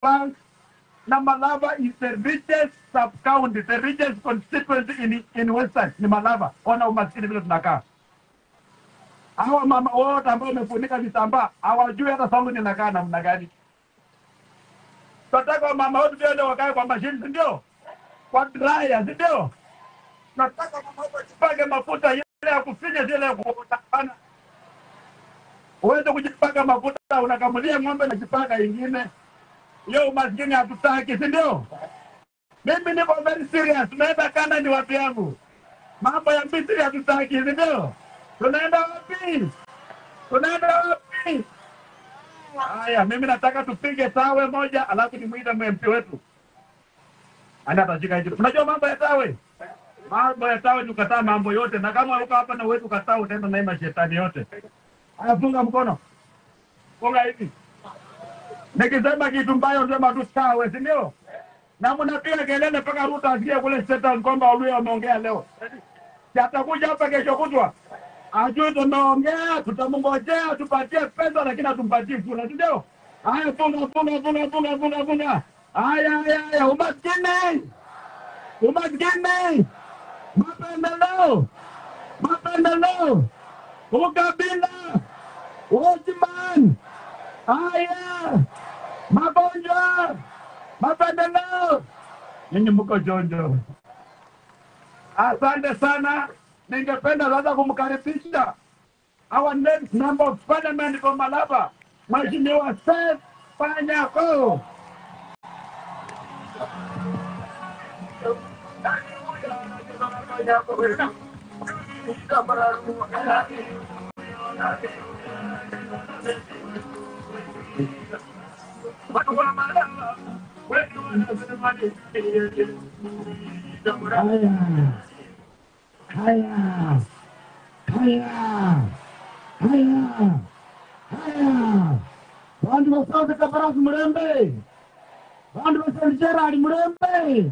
Bank na Malava is the richest sub-county, the richest constituency in Western ni Malava. Ona umaskini vile tunakaa. Hawa mama wote ambao wamefunika vitambaa hawajui hata saluni inakaa namna gani. Tunataka mama wote pia wakae kwa mashini, si ndio? Kwa dryer, si ndio? Tunataka mama wote wajipake mafuta ile ya kufinya, ile ya kuotana. Uweze kujipaka mafuta, unakamulia ng'ombe na jipaka ingine. Hiyo umaskini hatutaki, si ndio? Mimi niko very serious, tunaenda kanda ni watu yangu. Mambo ya Misri hatutaki, si ndio? Tunaenda wapi? Tunaenda wapi? Haya, mimi nataka tupige tawe moja, alafu nimuite MP wetu. Ana atashika hiyo. Unajua mambo ya tawe? Mambo ya tawe tukataa mambo yote, na kama uko hapa na wewe ukataa utaenda na mashetani yote. Haya, funga mkono. Funga hivi. Nikisema kitu mbaya unasema tu tawe, si ndio? Na mnapiga kelele mpaka Ruto asikie kule State kwamba Waluya wameongea leo. Si atakuja hapa kesho kutwa. Ajui tumeongea, tutamngojea, tupatie pesa lakini hatumpatii kura, si ndio? Haya, funga funga funga funga funga funga. Haya haya haya, umaskini. Umaskini. Mapendeleo. Mapendeleo. Ukabila. Watchman. Haya. Magonjwa. Mapendeleo. Ninyi mko jonjo. Asante sana. Ningependa sasa kumkaribisha our next member of parliament for Malava, Mheshimiwa Seth Panyako. Haya, haya, haya, haya. Bandu basanze Kabarasi Mulembe, bandu basanze Gerard Mulembe,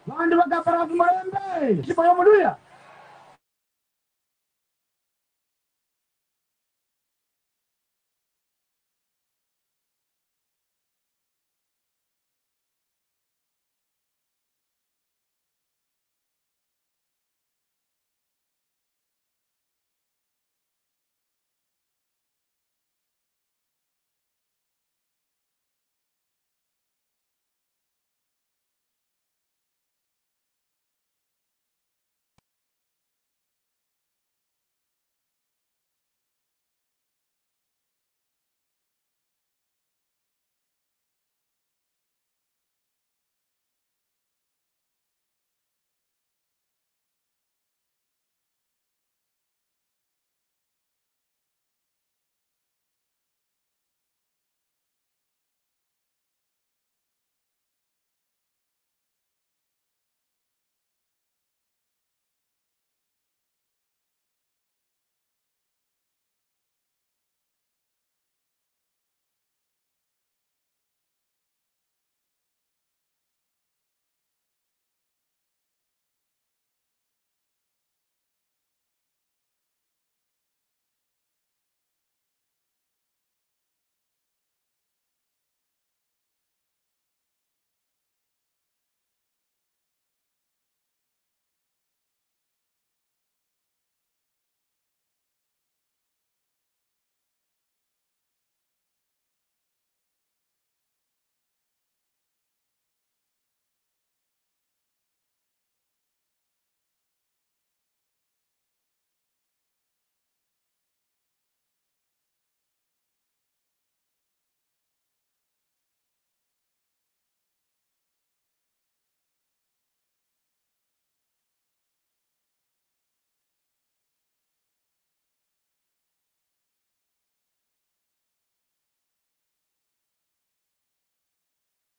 bandu ba Kabarasi Mulembe. Shiba ya Muluya.